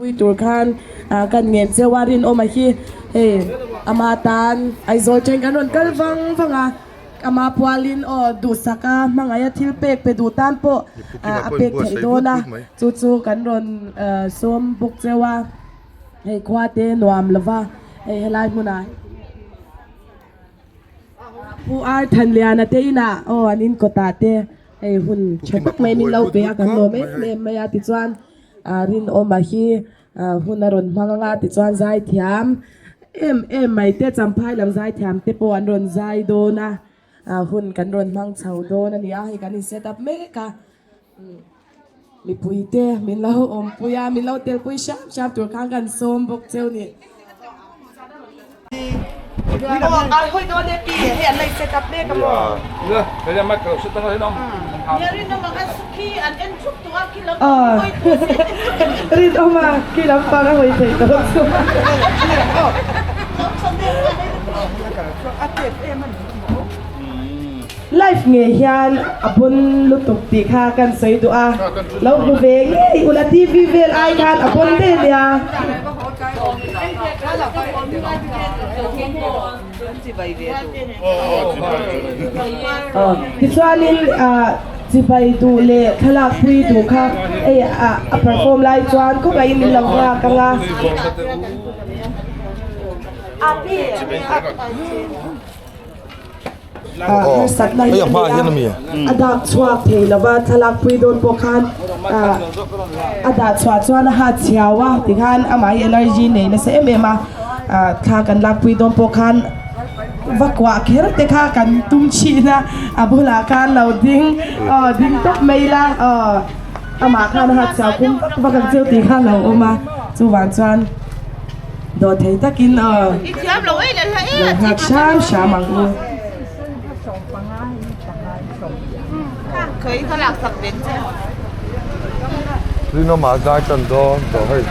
Pui tur khan kan ngen cheu a, Rinawma hi hei ama tan Aizawl teng kan rawn kal vang vang a, ama pualin aw duhsak a hmangaih a thil pek pe duh tan pawh a pek theih dawn a, chu chu kan rawn sawm bawk cheu a, hei khua te nuam lova hei helai hmunah. Pu Ar Thanliana te inah aw an inkawtah te hei hun tha tak mai min lo pe a kan lawm em em mai a tichuan Rinawma hi hun a rawn hmang anga tichuan zaithiam em em mai te Champhai lam zaithiam te pawh an rawn zai dawn a hun kan rawn hmang chho dawn a ni a hei kan in set up mek a mipui te min lo awmpui a min lo telpui hram hram tur khan kan sawm bawk cheu ni. Rinawma khi lampang a hawi theih tawh chu. Live ngei hian a pawn lutuk tih kha kan sawi duh a, lo hmu ve ngei ula TV vel ai khan a pawn ve nia. Tichuanin chibai duh leh thlalak pui duh kha hei a perform lai chuan khawngaihin min lo nghak ang a. Harsatna hi a ni a, a dak chhuak thei lo va, thlalak pui dawn pawh khan a dah chhuah chuan a hat chhiau a, tikhan amah hi allergy nei nasa em em a, thla kan lak pui dawn pawh khan va kuah kher te kha kan tum thin a, a bulah khan lo ding aw ding tawp mai ila aw amah khan a hat chhiau khum vak vak ang cheu tih kha a lo awm a, chuvang chuan. Dawh thei takin aw lo nghak hram hram ang u. Rinawma zai tan dawn tawh hei.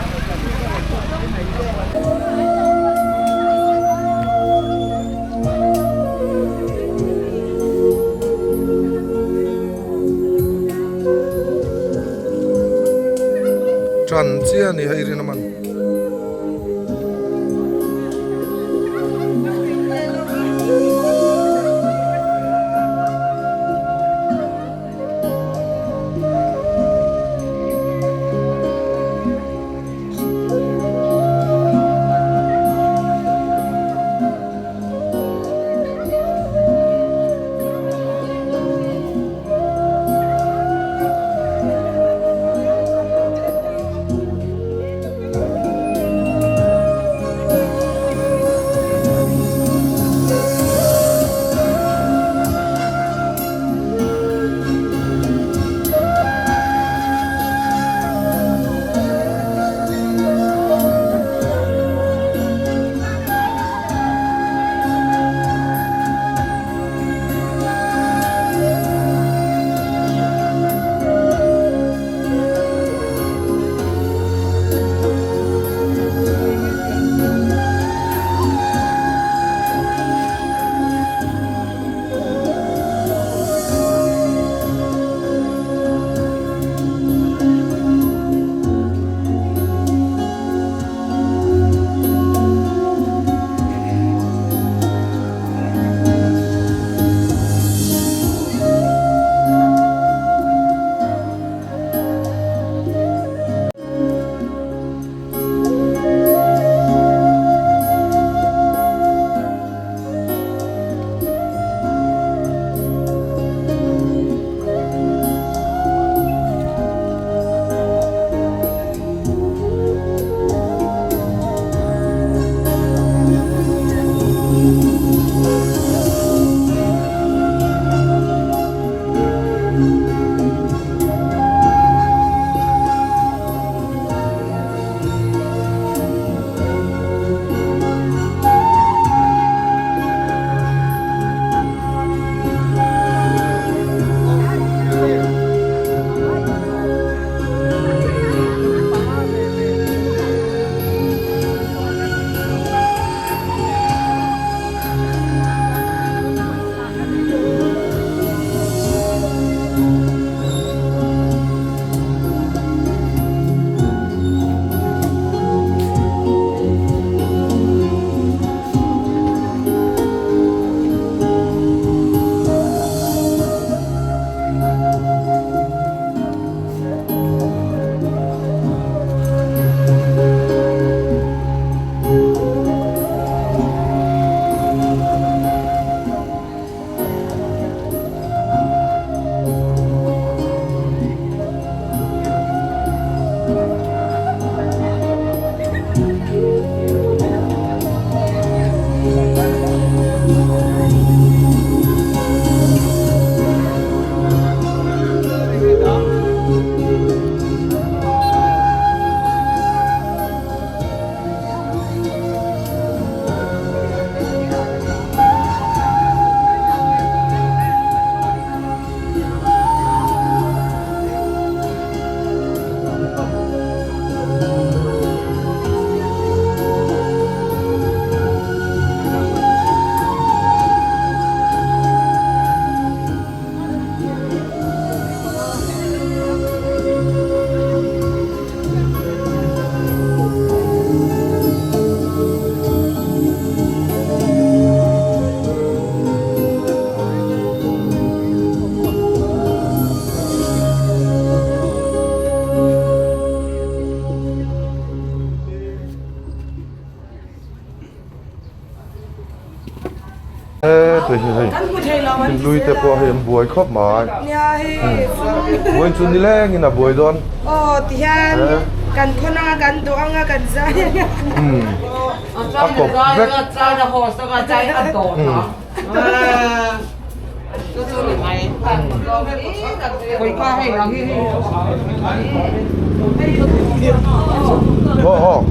Tan chiah a ni hei Rinawman. He hi hei hlui te pawh hei an buai khawp mai buai chu nileng in a buai dawn aw ti hian kan khaw nanga kan duh anga kan zai anga a kawp vek Aw aw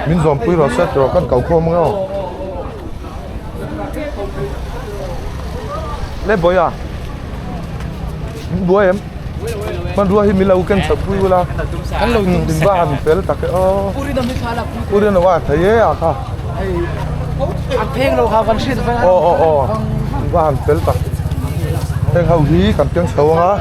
min zawm pui rawh se tiraw kan kau khawm ang aw Le bawi a min buai em hmanrua hi min lo ken chhoh pui ula in va han fel tak e aw pu rinawm a thei e a kha aw aw aw in va han fel tak heng ho hi kan keng chho ang a.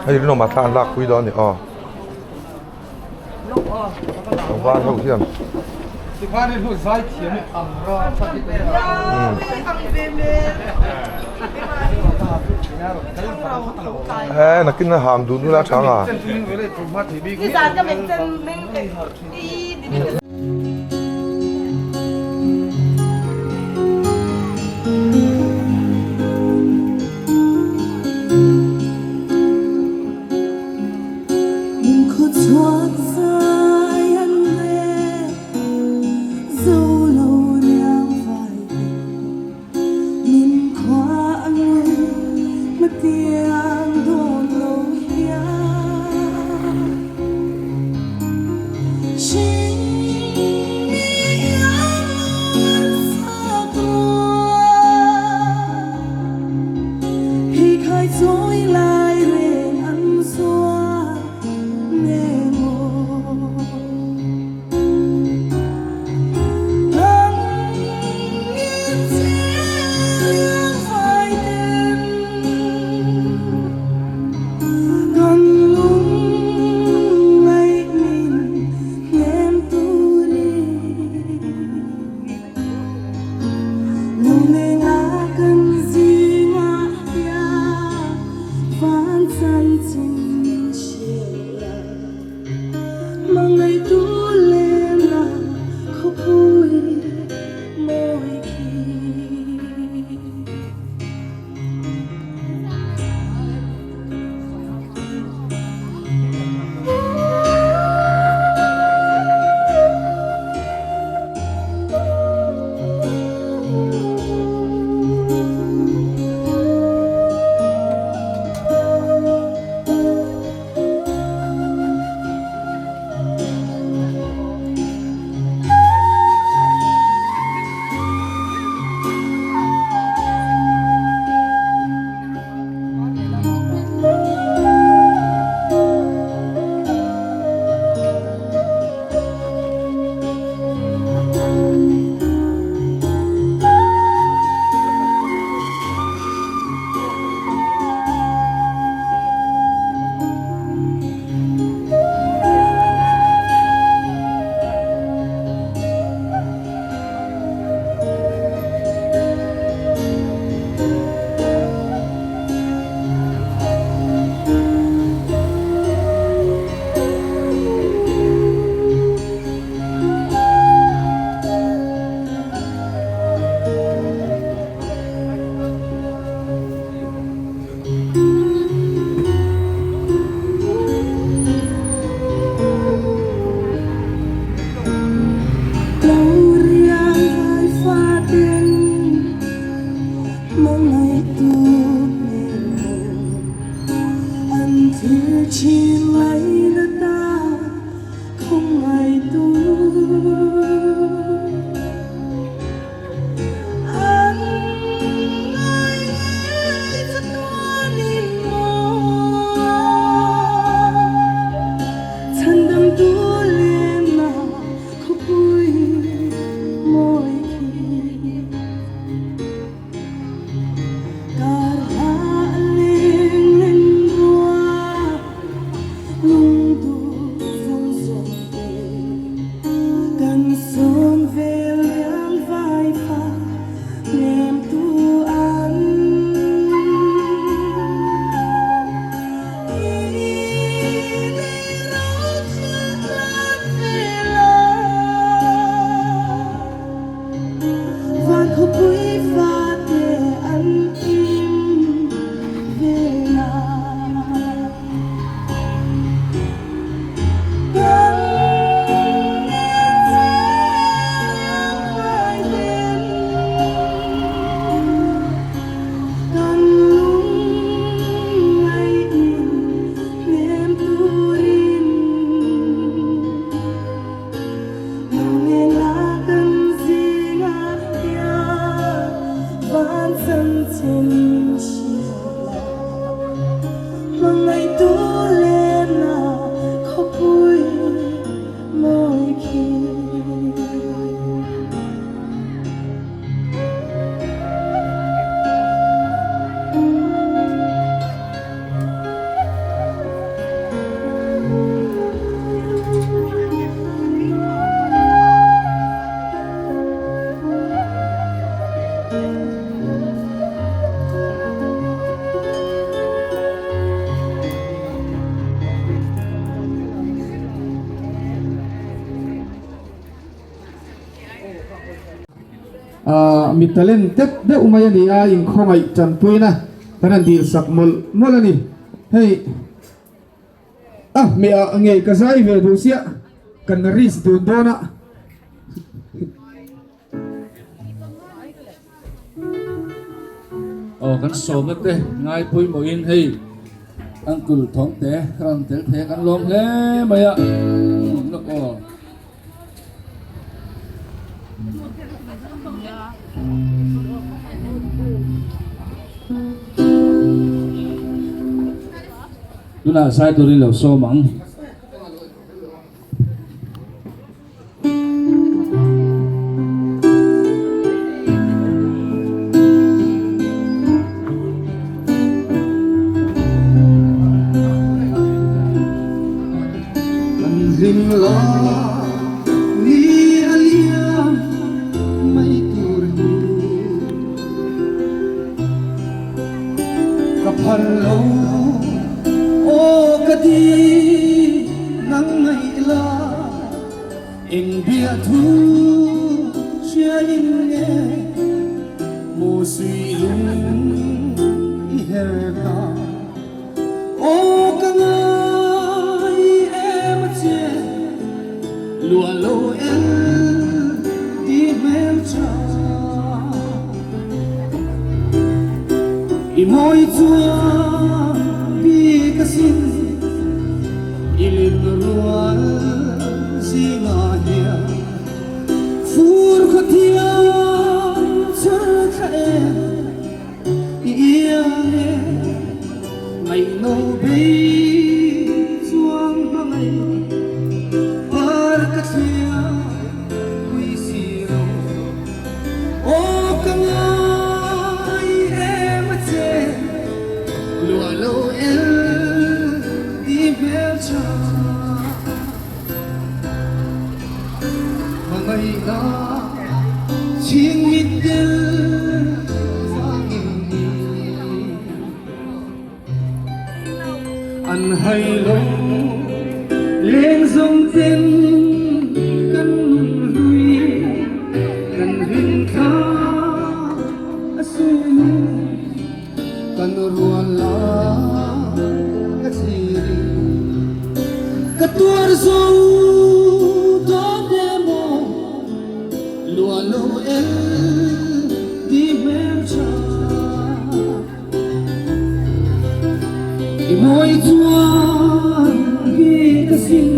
Hei rinawm ah thla an lak pui dawn a ni aw tlangval ho hian e nakin a ham dun ula chang a. Hmangaihtu lenna khawpui mawi khi. Mi talent tep deuh mai a ni a, inkhawngaih tanpuina kan han dil sak mawlh mawlh a ni. Hei a hmeh ah ngei ka zai ve duh chiah, kan risk dun dawn a. Aw kan sawmna te ngai pawimawhin hei uncle thawm te rawn tel thei a kan lawm hle mai a lawk aw. Tunah zai turin lo sawm ang. Kan hlim la ni a liam mai tur hi ka phal lo aw ka ti nang ngaih la eng bia thu hria in nge mu sui lung i her ta aw ka ngai em a che lua lo el ti hmel tha i mawi chuan bik asin i lim rual zingah hian fur khaw thiam chhar thla em i iang e ngaihno bei chuang hmangaih par ka thlir pui si lo aw ka ngai em a che luah lo el ti hmel tha hmangaihna chhing mit tel vangin ni an hai lo leng zawng ten kan nun hlui kan hlim thla a sum kan rual la ka thlir in ka tuar zo dawn emaw lua lo el ti hmel tha i mawi chuan hi ka sin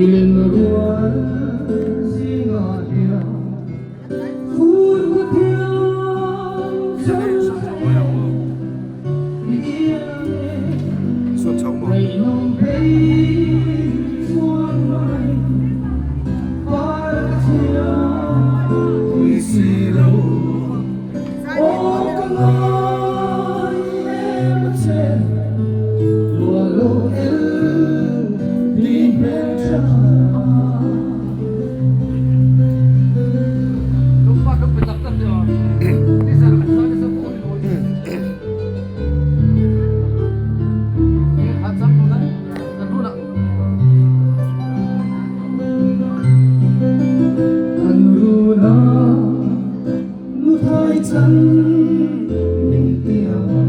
i len rual zingah hian fur khaw thiam chhan thla em i iang e ngaihno phei chuan mai par ka thiam pui si lo. Aw ka ngai em a che lua lo el ti hmel tha. Kan run a. Nuthai chan min tiam a,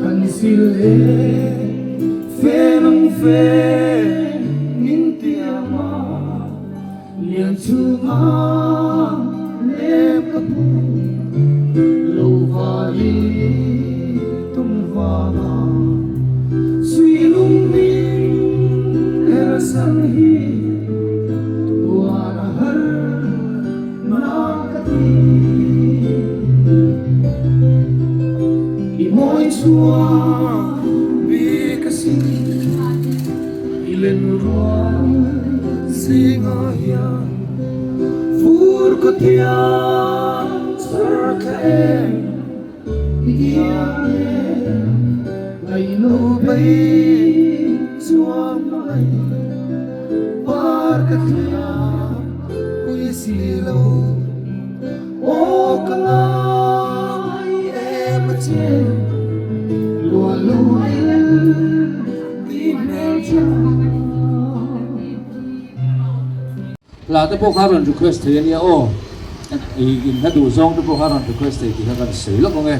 kan sil e fe nang fe min tiam a, lian chhunga lem ka phu lo vai tum vanga sui lung min her sang hi. Tuar a har na ka ti. chuang bik asin i len rual zingah hian fur khaw thiang chhar thla em i iang em ngailo bei chuang mai par ka thiam pui si lo. Aw ka ngai em a che luah lo el ti hmel tha. Hla te pawh kha rawn request thei ania aw, in hla duh zawng te pawh kha rawn request thei tih kha kan sawi lawk ang e.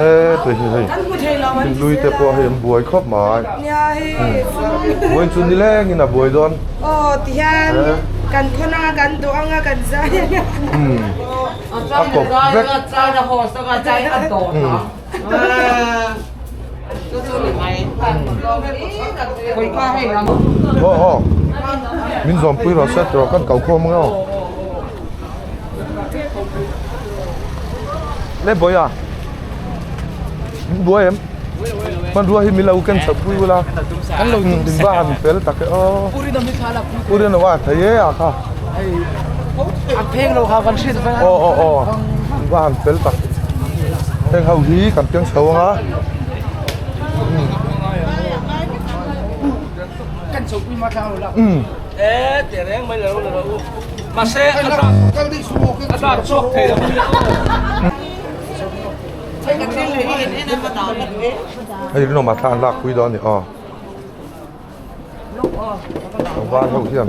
He tui hi hei lui te pawh hei an buai khawp mai buai chu nileng in a buai dawn aw ti hian kan khawn anga kan duh anga kan zai anga a kawp vek Aw aw min zawmpui rawh se tawh kan kau khawm ang aw Le bawiha min buai em? Hmanrua hi min lo ken chhoh pui ula in va han fel tak e aw. Pu Rinawma a thei e a kha. Aw aw aw in va han fel tak. Heng ho hi kan keng chho ang a. Hei rinawmah thla an lak pui dawn a ni aw tlangval ho hian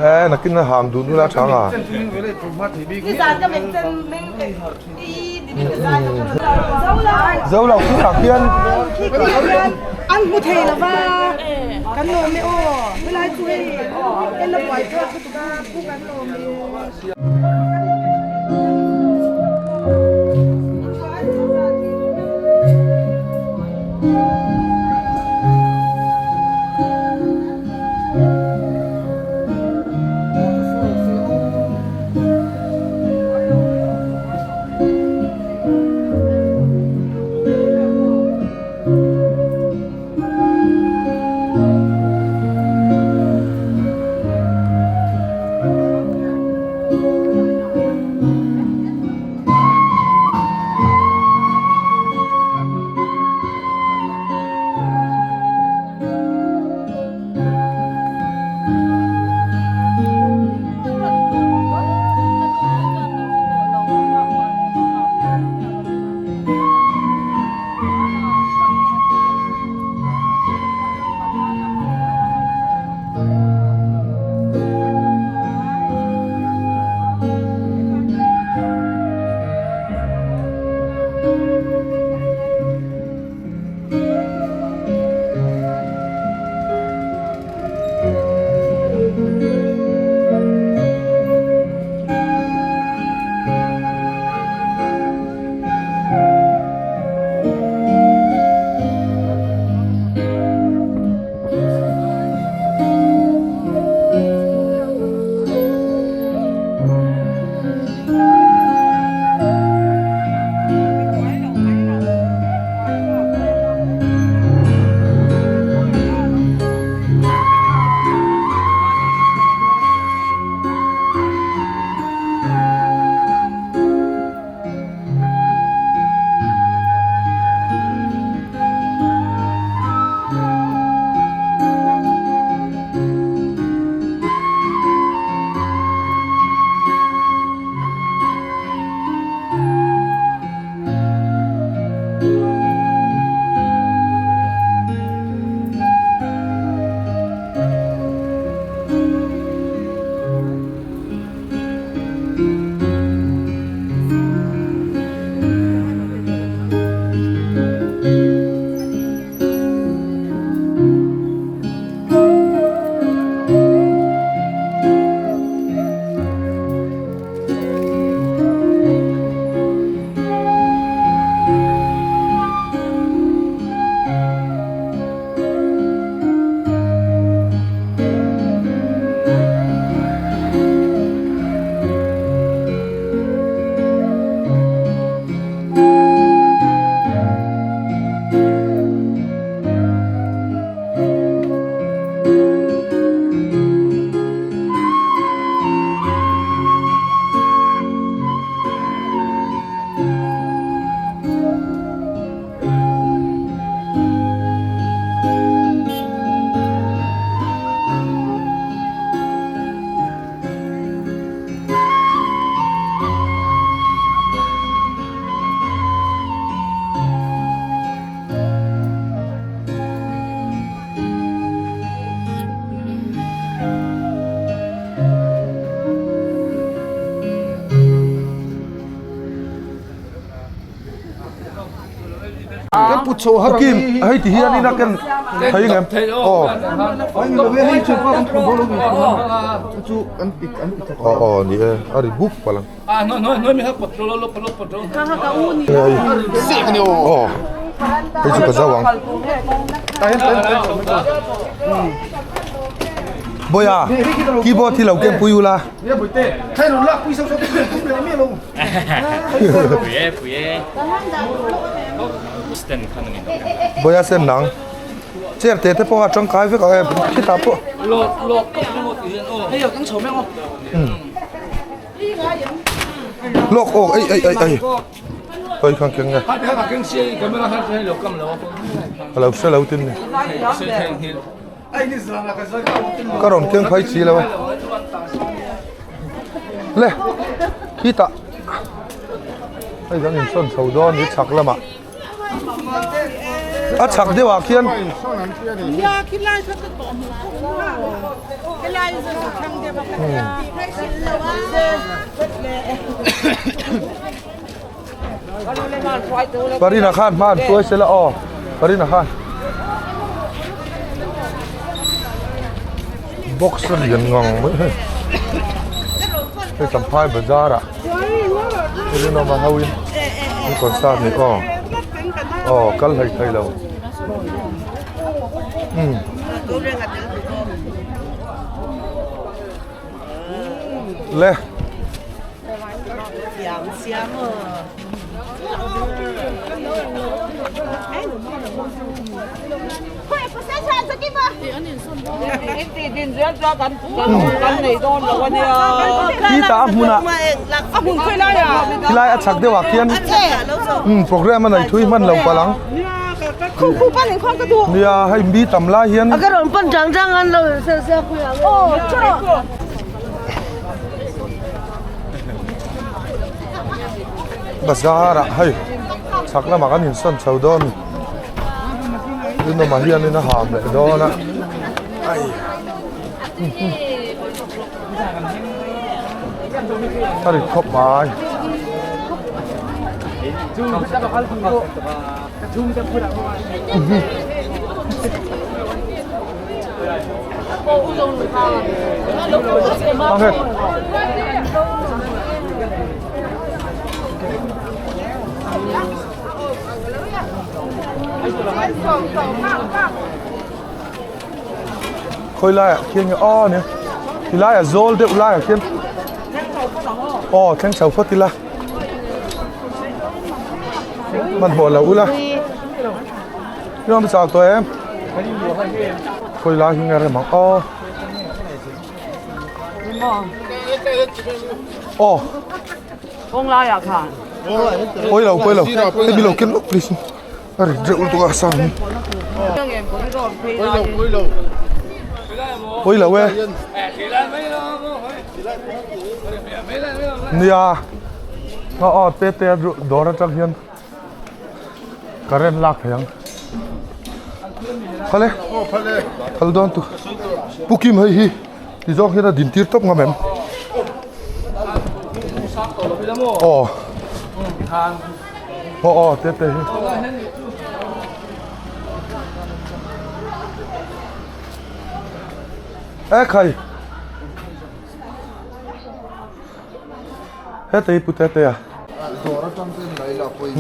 he nakin a ham dun ula chang a. Zo lo khi ah khian an hmu thei lo va kan lawm e aw helai chu hei en a buai thlak lutuk a pu kan lawm e. Kim hei ti hian in a ken thei ngem aw aw aw ni e a ri buk palh ang aw hei chu ka zau ang. Bawiha keyboard hi lo ken pui ula. Bawiha sen nang chair te te pawh a tangkai vek ang e khitah pawh. Lawk aw ei ei ei ei Hei khan keng nge A lo hre lo tin ni Ka rawn keng phai chi lo e Le khitah Hei kan insawn chho dawn ni chhak lamah A chhak deuh ah khian Parina khan hma an hruai sela aw Parina khan box a lian ngang mai hei hei Champhai bazar ah Rinawma ho in an concert ni aw aw kal hlei thei lo umm le. Khi ta a hmunah khilai a chhak deuh ah khian program a nei thui hman lo palh ang nia hei mi tam lai hian Bazar ah hei chhak lamah kan insawn chho dawn a ni rinawmah hianin a ham leh dawn a ai a ri khawp mai. Khawi laiah khian nge aw nia ti laiah zawl deuh laiah khian aw thleng chho phawt ila hmanhmawh lo ula. Ram chak tawh em? Khawi lai hi nge rem ang aw. Aw. Kawng lai ah khan. Pawi lo pawi lo. Hei mi lo ken lawk please. A rit reuh lutuk a sang hi. Pawi lo e. Nia. Aw aw te te dawr atang hian. Current lak thei ang. Phal e. Phal dawn tu. Pu Kim hei hi ti zawng hian a din tir tawp ngam em? Aw. Aw aw te te hi. E khai. Heta hi pu tete a.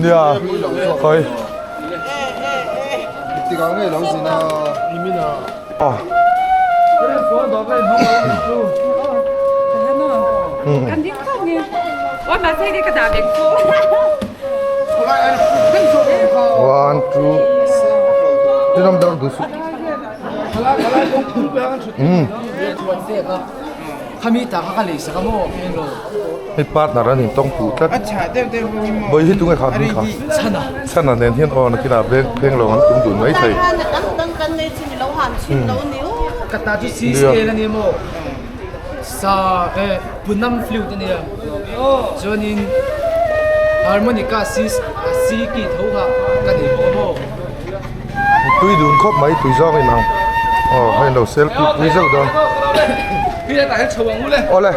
Nia khawi. Aw. One two Tinam dang du su. Um. Hei partner an intawng puh tlat bawi hi tunge kha hming kha chhana nen hian aw nakinah veng pheng lo an tum dun mai thei Tui dun khawp mai tui zawng in ang aw hei lo selfie pui zeuh dawn awle.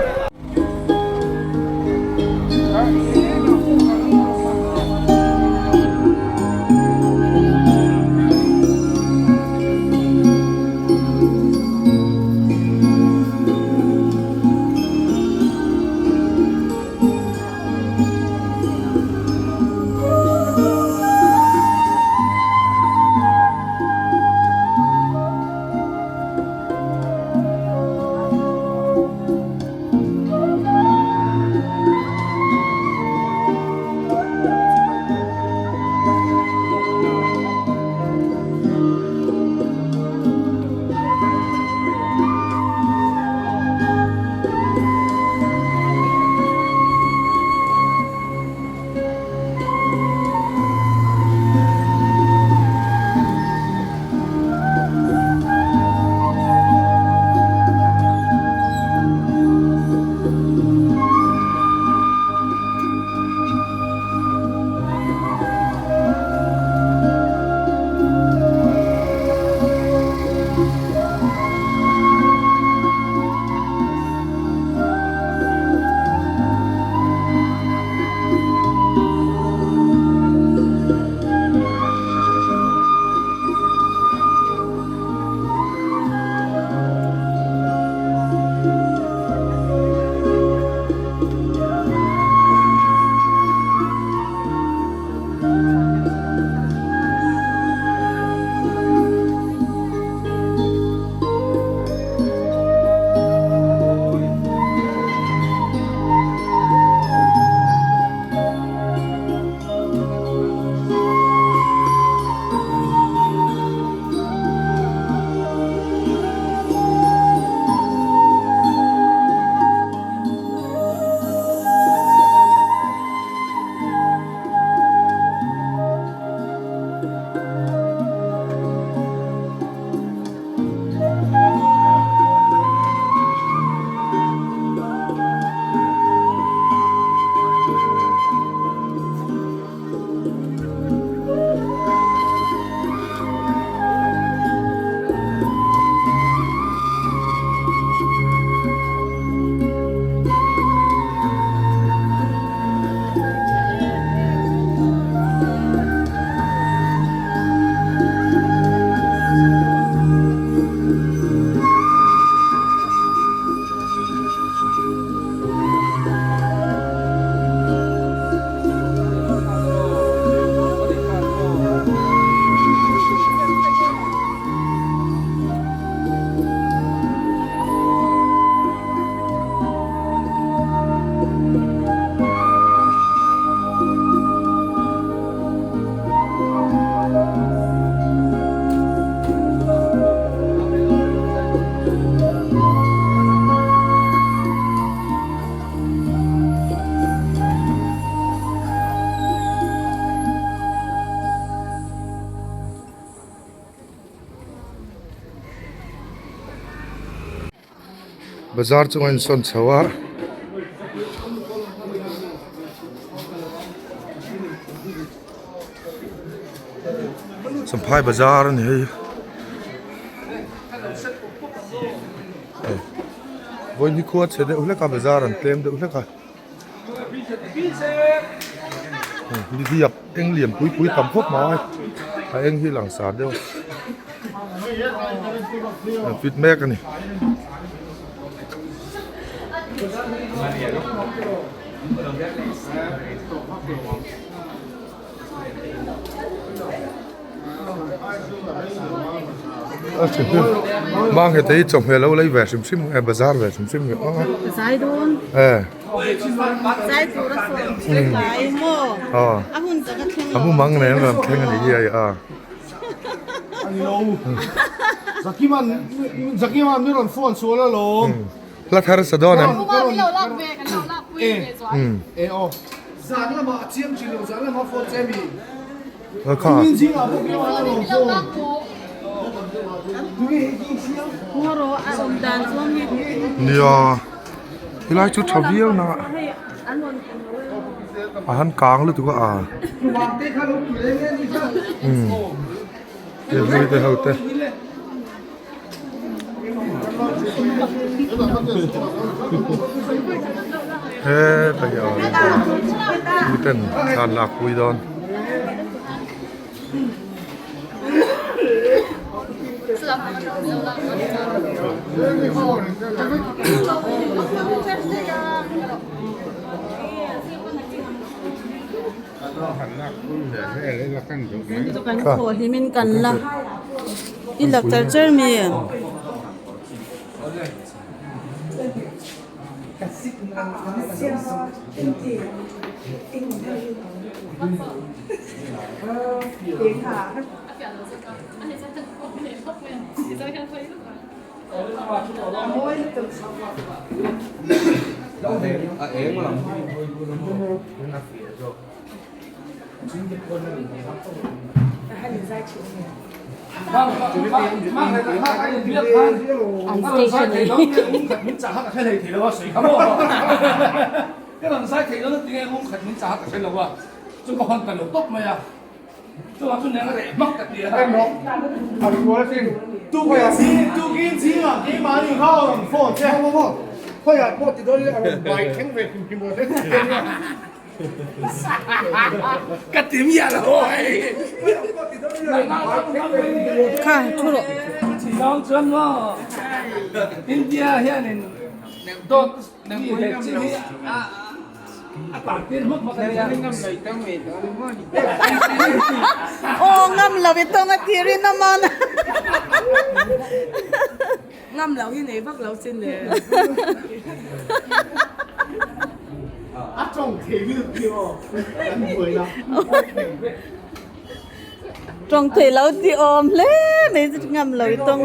Bazar chunga insawn chho a. Champhai bazar a ni hei. Vawiin hi khua chhe deuh hlek a bazar an tlem deuh hlek a. Nihliap eng lian pui pui tam khawp mai a eng hi langsar deuh a fit mek a ni. Mang he te hi chawhmeh lo lei ve hrim hrim nge bazar ve hrim hrim nge aw. Zai dawn. Eh. Zai tur a sawm tlai maw. Aw. A hun tak a thleng lo. A mu mang nen rawn thleng a ni hi ai a. Ani lo. Zakiman Zakiman mi rawn phone sual alawm. Hla thar sa dawn em? E aw. Zan lamah a chiang thin lo, zan lamah phone che mi. Kha. Tumin zingah pawh hian a rawn phone. Nia, helai chu tha viau na a han kang lutuk a a. Umm. Hlui te ho te. Heta hi a awm a miten thla an lak pui dawn. Kan thaw hlimin kan la i la char char mi. An station Kha thu rawh. Aw ngam lo i tawng a tir in a man. Ngam lo hi nei vak lo sin le. A tawng thei lutuk hi aw kan buai na. Tawng thei lo ti awm hle mai chu ngam lo i tawng.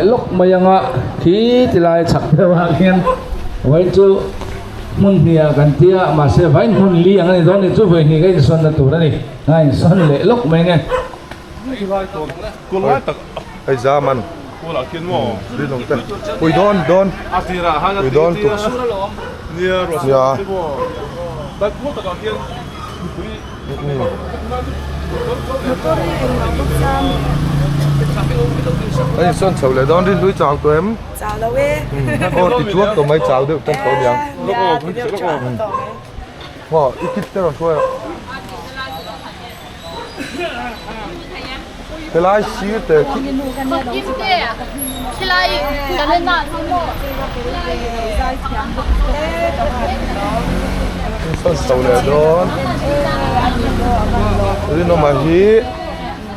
Lawk mai anga khi ti lai chhak deuh ah khian vawiin chu hmun hnih ah kan ti a mahse vawiin hmun li ang a ni dawn ni chu vawi hnih ka insawn na tur a ni a insawn leh lawk mai nge. Hei za man pui dawn dawn pui dawn tuk nia. Kan insawn chho leh dawn rin hlui chau tawh em? Chau lo e. Aw ti chuak tawh mai chau deuh tan tawh aniang. Maw i kit te rawn hruai rawh. Helai sir te khi. Insawn chho leh dawn. Rinawma hi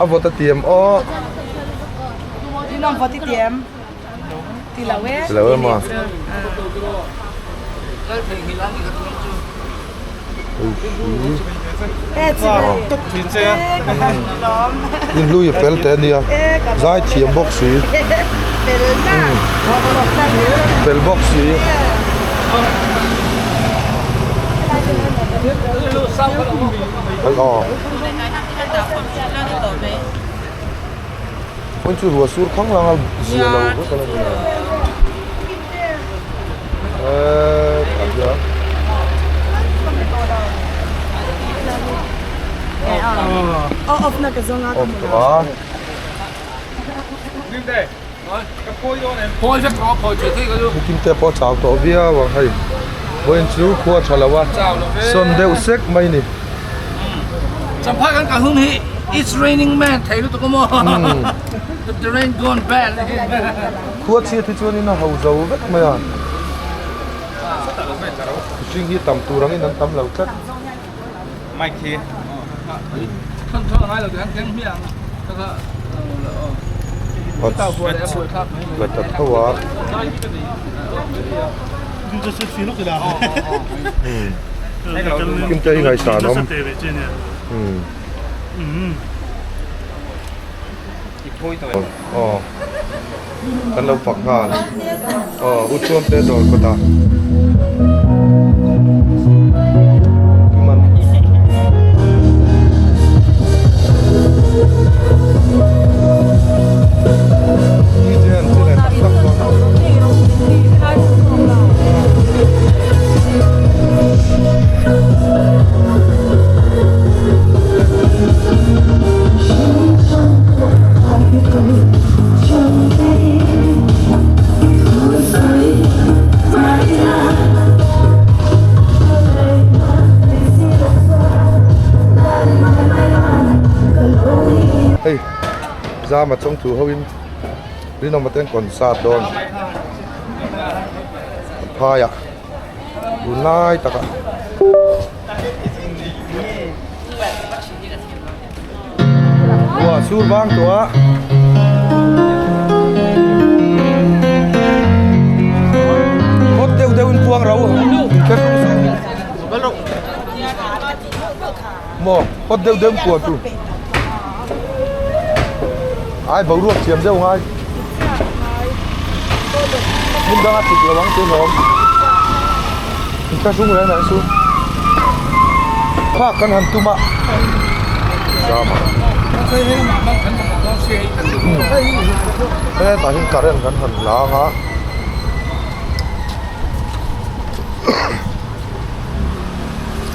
a vawt a ti em aw. Rinawm vawt i ti em? Ti lo e. Ti lo em aw. Inhlui a fel teh a nia zai thiam bawk si fel bawk si. Pawn chu ruah sur khang lang a zia lo vek a la ni eee tah hian off tawh a. Booking te pawh a chau tawh viau ang hei vawiin chu khua tha lo a sawn deuh sek mai ni. Champhai kan kal hun hi it's raining man thei lutuk a maw the rain gone bad Khua chhiat hi chuanin a ho zo vek mai a mihring hi tam tur angin an tam lo tlat. Mic hi thawn thawn a ngai lo tih han keng hmiah ang taka La ta tho a. Kim te hi ngaihsan awm. Aw kan lo fak nghal aw u chuan te dawr kawt a. Zama chawngthu hoin Rinawma te an concert dawn phaiah tunlai takah. Ua sur vang tawh a. Hot deuh deuh in puang ro. Maw hot deuh deuh in puan tu. Ai boruak thiam deuh ngai. Hmun danga tik lo ang chu hlawm. Inthlahrung reng reng chu phak kan han tum a. Zama. Hetah hian current kan han lang a.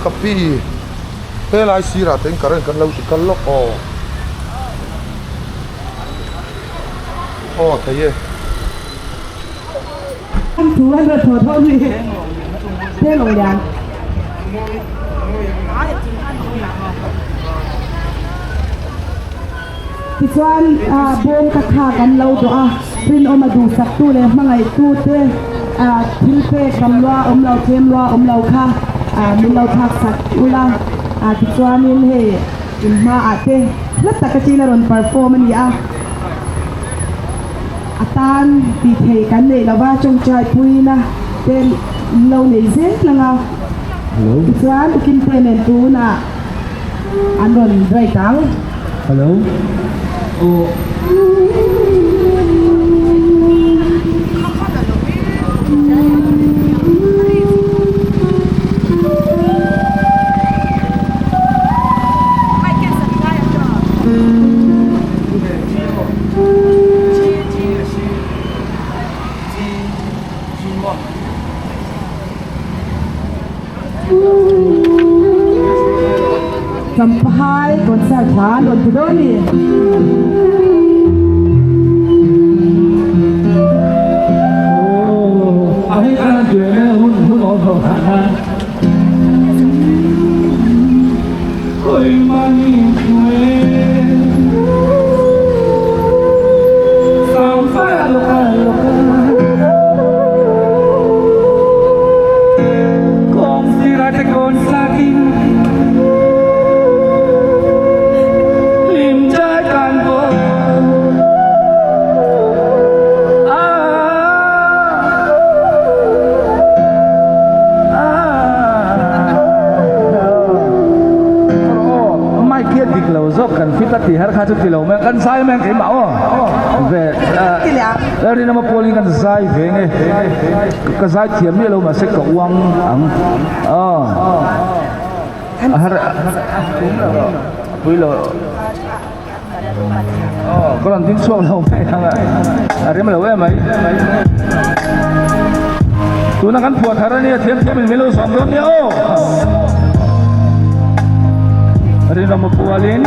Ka pi helai sirah te hian current kan lo ti kal lawk aw. Aw thei e. Thu an rawn thaw thaw ni te lo lian. Tichuan bawm ka khak an lo dawh a, rinawma duhsaktu leh hmangaihtu te thil pek tam lua awm lo tlem lua awm lo kha min lo thlak sak ula. Tichuanin hei in hmaah te hla taka chin a rawn perform a ni a. A tan tih theih kan neih lova tawngtai puina te in lo nei zel tlang a. Tichuan Ukim te nen tunah an rawn break ang. Hello. Aw. Champhai concert hla an rawn ti dawn a ni. Ka zai thiam miah lo mahse ka uang ang aw a har pui lo aw ka rawn ding chhuak lo mai ang a a rem lo em mai tuna kan phuah thar ania thiam thiam in min lo sawm dawn nia aw rinawm a pualin.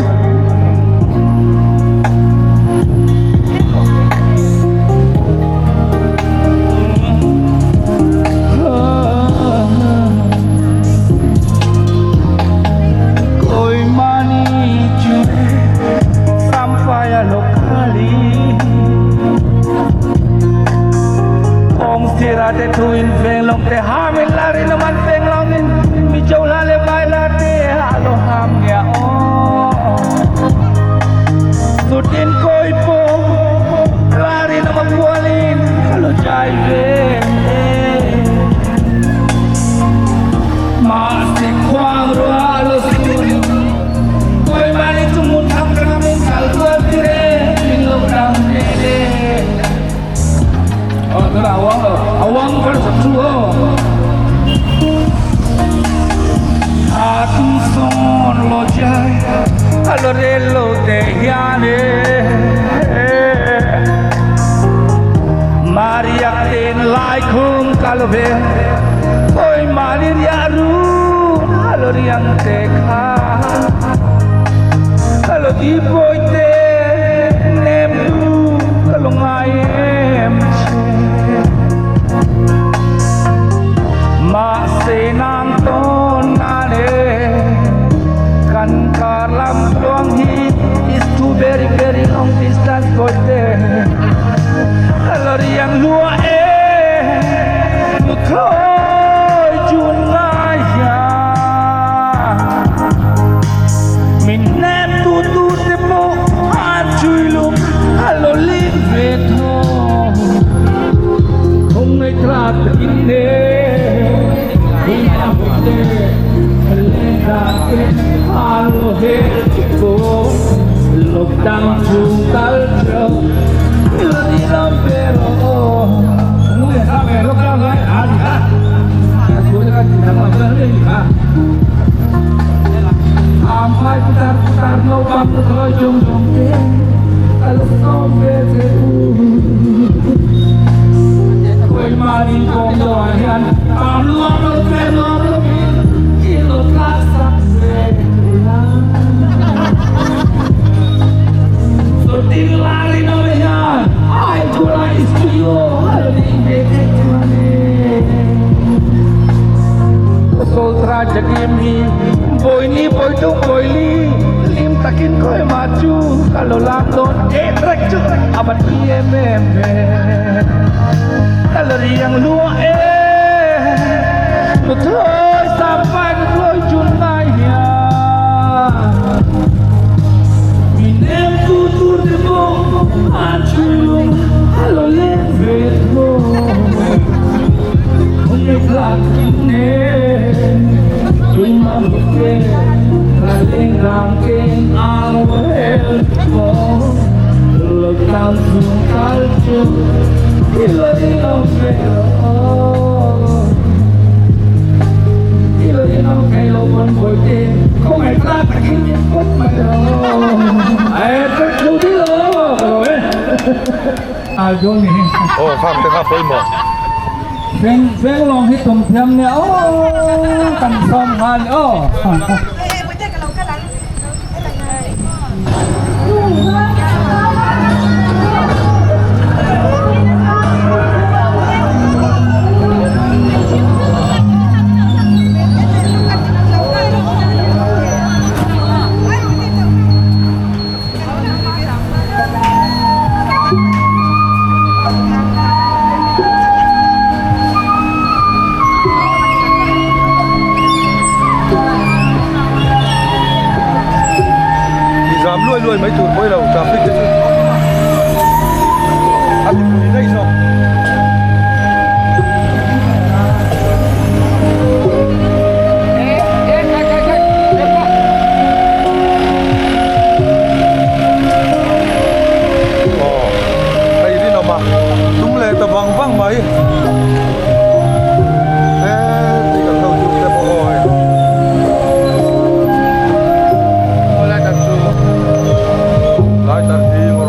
chun ngai hian Min hnem tu tu te pawh an chui lung a lo ling ve tho Không ngaihthla takin e Hun a hawih te Leng dan te a lo hel che pawh Lockdown chung kal teuh Lo ni lam ve rawh aw. Aw khang te kha pawimawh. Venglawng hi tum thiam nia aw kan sawm nghal aw. I zam luai luai mai tur pawh i lo traffic te chu a ti pui daih zawk. Aw hei rinawm a tum leh ta vang vang mai he ti kan ho chu te pawh aw hei lai tar chu lai tar hi.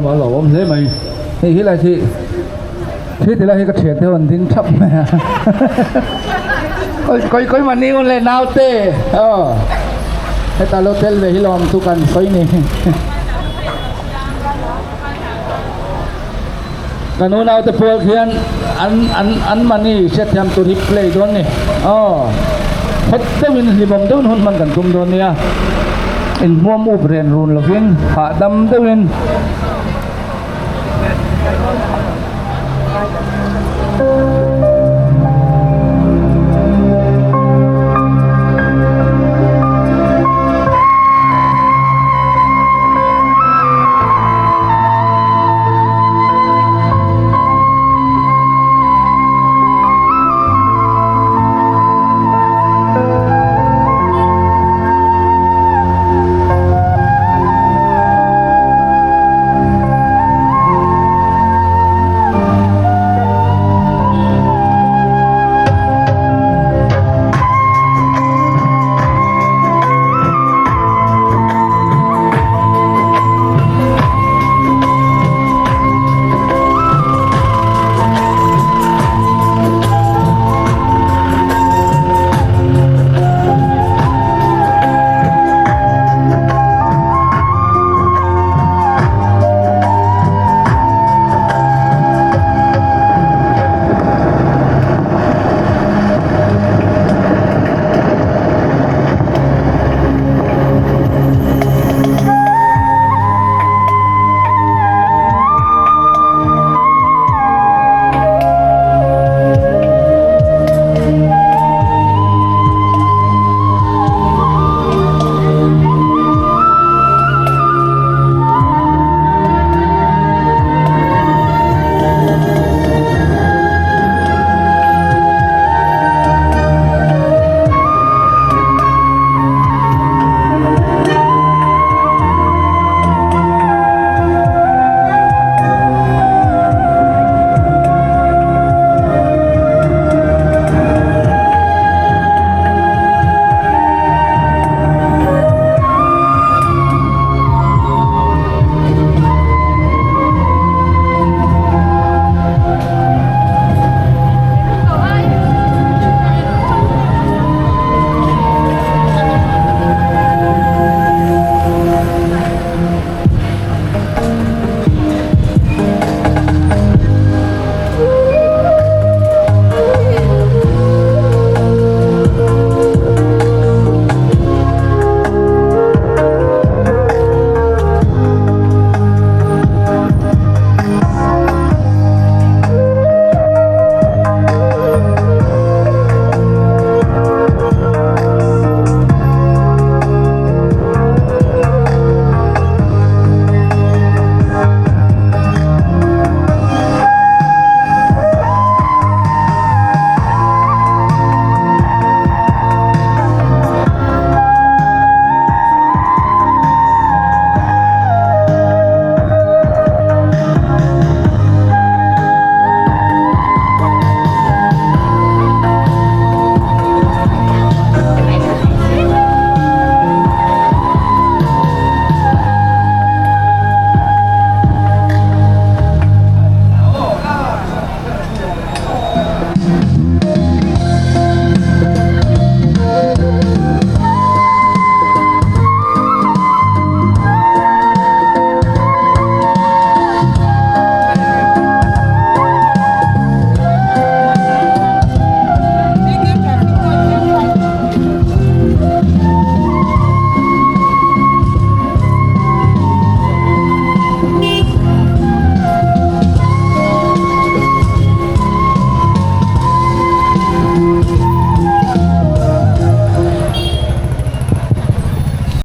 hlawm a a lo awm hle mai. Hei hi lai hi khi ti lai hi ka thian te ho an ding thap mai a koi koi mahni un leh naute aw heta lo tel ve hi lawm chu kan sawi ni. Kan unaute pual khian an an an mahni hriatthiam tur hi play dawn ni aw hawt deuhin hlimawm deuhin hun hman kan tum dawn nia inhmuam up ren run lovin hahdam deuhin.